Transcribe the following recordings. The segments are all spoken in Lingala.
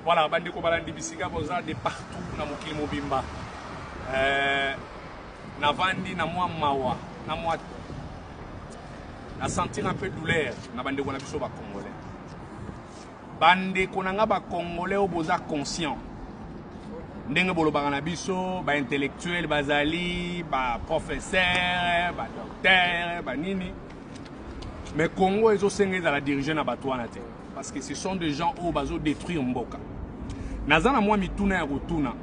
Voilà, bandeko balandi bisika boza de partout na mokili mobimba. Navandi na mwa mawa, na mwa na sentir un peu douleur na bandeko na biso ba congolais. Bandeko na nga ba congolais oyo boza conscient ndenge bolobaka na biso ba intellectuel bazali ba professeur ba docteur ba nini, mais Congo ezosenga ezala dirige na bato wana te, parce que ce sont des gens oyo bazo détruire mboka. Naza na mwa mituna ya kotuna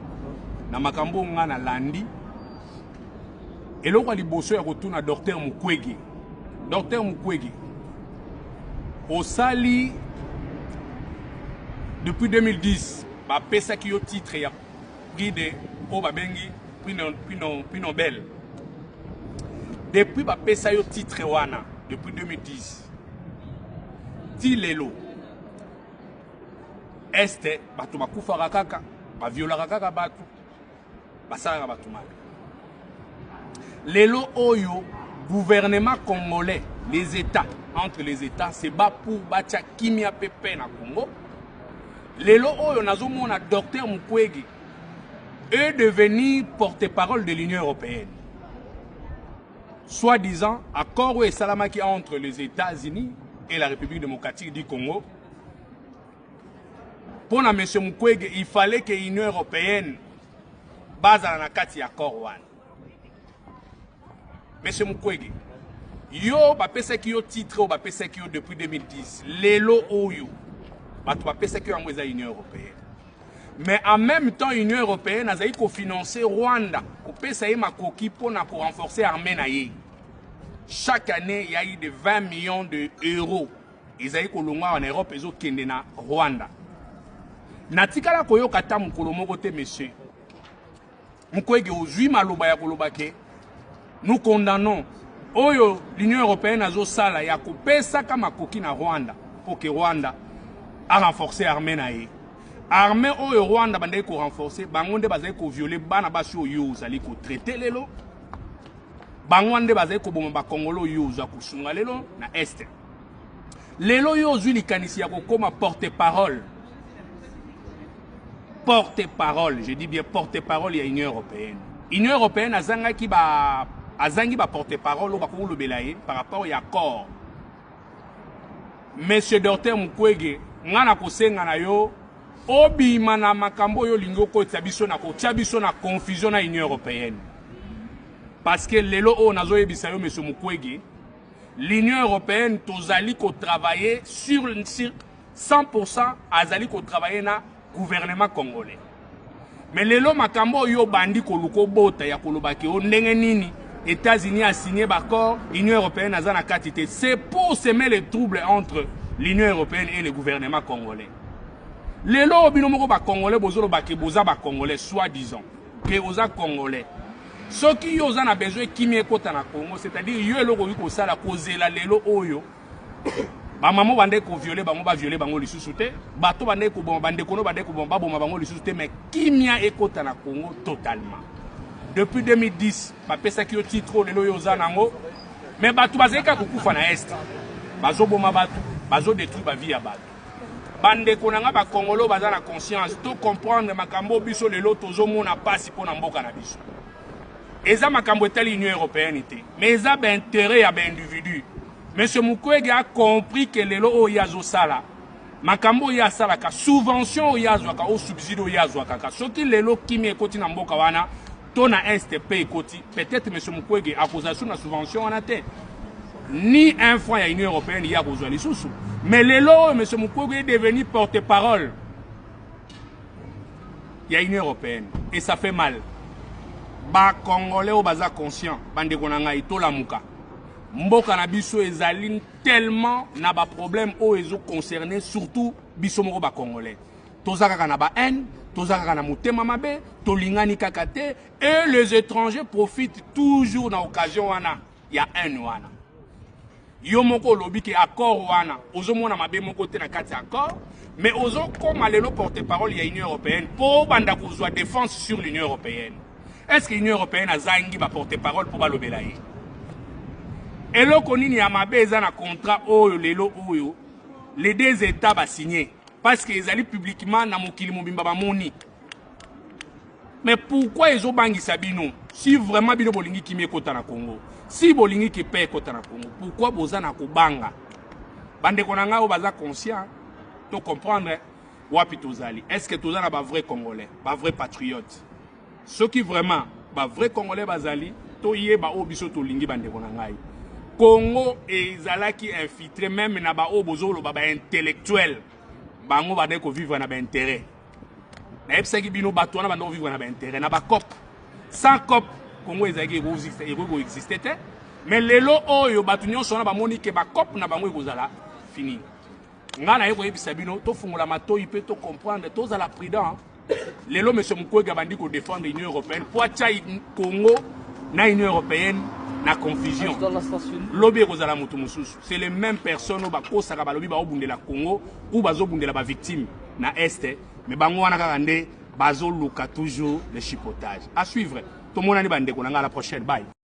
na makambo oyo nga nalandi. Eloko ya liboso ya kotuna docteur Mukwege, docteur Mukwege, osali depuis 2010, bapesaki yo titre ya prix de oyo babengi prix Nobel. Depuis bapesa yo titre wana depuis 2010 ti lelo, este bato bakufaka kaka, baviolaka kaka bato, basalaka bato mabe. Lelo oyo gouvernement congolais, les états, entre les états se bat pour batia kimia mpe paix na Congo. Lelo oyo nazomona docteur Mukwege est devenu porte-parole de l'Union européenne, soi-disant accord oyo esalamaki entre les États-Unis et la République démocratique du Congo. Mpo na monsieur Mukwege, il fallait que Union européenne bazala na kati ya accord wana. Monsieur Mukwege, yo bapesaki yo titre oyo bapesaki yo depuis 2010, lelo oyo bato bapesaki yo yango eza Union européenne, mais en même temps Union européenne azali kofinancer Rwanda, kopesa ye makoki mpona korenforcer armée na ye. Chaque année, il y a eu de 20 millions de euros ezali kolongwa awa na Europe, ezokende na Rwanda. Natikala koyoka ata mokolo moko te monsieur Mukwege ozwi maloba ya koloba ke nous condamnons oyo l'Union européenne azosala ya kopesaka makoki na Rwanda mpo ke Rwanda arenforcer armée na ye. Armée oyo Rwanda bandaki korenforcer, bango nde bazali kovioler bana basi oyo ozali kotraiter lelo, bango nde bazali koboma bakongolo oyo ozwa kosunga lelo na este. Lelo yo ozwi likanisi ya kokóma porte parole, porte parole, je dis bien porte parole ya Union européenne. Union européenne azangaki ba azangi ba porte parole oyo bakokolobela ye par rapport ya accord. Monsieur docteur Mukwege, nga na kosenga na yo obima na makambo oyo olingi okotisa biso na kotia biso na confusion na Union européenne, parce que lelo oyo nazoyebisa yo, monsieur Mukwege, l'Union européenne tozali kotravailler sur 100%, azali kotravailler na gouvernement congolais. Mais lelo makambo oyo obandi koluka obota ya kolobaki o ndenge nini États-Unis a signé baccord, Union européenne aza na kati te, c'est pour semer les troubles entre l'Union européenne et le gouvernement congolais. Lelo oyo bino moko bacongolais bozolobaki boza bacongolais, soi disant ke oza congolais, soki yo oza na besoin kimia ekota na Congo, c'est-à-dire yo eloko okoki kosala, kozela lelo oyo bamama bandeki kovioler bango, bavioler bango lisusu te, bato bandeki koboma bandeko no, bandeki koboma, baboma bango lisusu te, mais kimia ekota na Congo totalement. Depuis 2010 bapesaki yo titre oyo lelo oyo oza nango, mais bato bazali kaka kokufa na este, bazoboma bato, bazodétruire bavie ya bato. Bandeko na nga bakongolo baza na conscience, to comprendre makambo biso lelo tozomona pasi mpo na mboka na biso. Eza makambo etali Union européenne te, mais eza baintérêt ya baindividu. Monsieur Mukwege a compris ke lelo oyo ye azosala makambo oyo ye asalaka, subvention oyo ye azwaka, oyo subside oyo ye azwakaka, soki lelo kimia ekoti na mboka wana to na este mpe ekoti, peut-être monsieur Mukwege akozala su na subvention wana te, ni un franc ya Union européenne ye akozwa lisusu. Mais lelo oyo monsieur Mukwege est devenu porte-parole ya Union européenne et ça fait mal. Bacongolais oyo baza conscient, bandeko na ngai, tolamuka. Mboka na biso ezali tellement na baproblème oyo ezoconcerne surtout biso moko bacongolais. Toza kaka na bahaine, toza kaka na motema mabe, tolingani kaka te, et les étrangers profitent toujours na occasion wana ya haine wana. Yo moko olobi ke accord wana ozomona mabe moko te na kati ya accord, mais ozokóma lelo porte parole ya Union européenne mpo obanda kozwa défense sur l'Union européenne. Est ce que Union européenne azangi baporte parole mpo balobela ye? Eloko nini ya mabe eza na contrat oyo lelo oyo les deux états basigné? Parce que ezali publiquement na mokili mobimba bamoni. Mais pourquoi ezobangisa bino? Si vraiment bino bolingi kimia ekota na Congo, si bolingi ke paix ekota na Congo, pourquoi boza na kobanga? Bandeko na ngai oyo baza conscient, to comprendre wapi tozali. Est-ce que toza na ba vrai Congolais, ba vrai patriotes? Soki vraiment ba vrai Congolais bazali, toyeba oyo biso tolingi. Bandeko na ngai, Congo ezalaki infiltré même na ba oyo bozoloba ba intellectuel. Bango bandaki kovivre na baintérêt. Nayebisaki bino, bato wana bandaki kovivre na baintérêt, na bacoop. Sans coop, Congo ezalaki ekoki koexiste te. Mais lelo oyo, bato nyonso wana bamoni ke bacoop na bango ekozala fini. Ngai naye koyebisa bino, tofungola matoi mpe tocomprendre, tozala prudent. Lelo monsieur Mukwege abandi kodéfendre Union européenne po atya Congo na Union européenne na confusion. Lobi ekozala moto mosusu. C'est les mêmes personnes oyo bakosaka, balobi baobundela Congo ou bazobundela bavictime na Est, mais bango wana kaka nde bazoluka toujours le chipotage. À suivre. Tomonani, bandeko na ngai, à la prochaine, bye.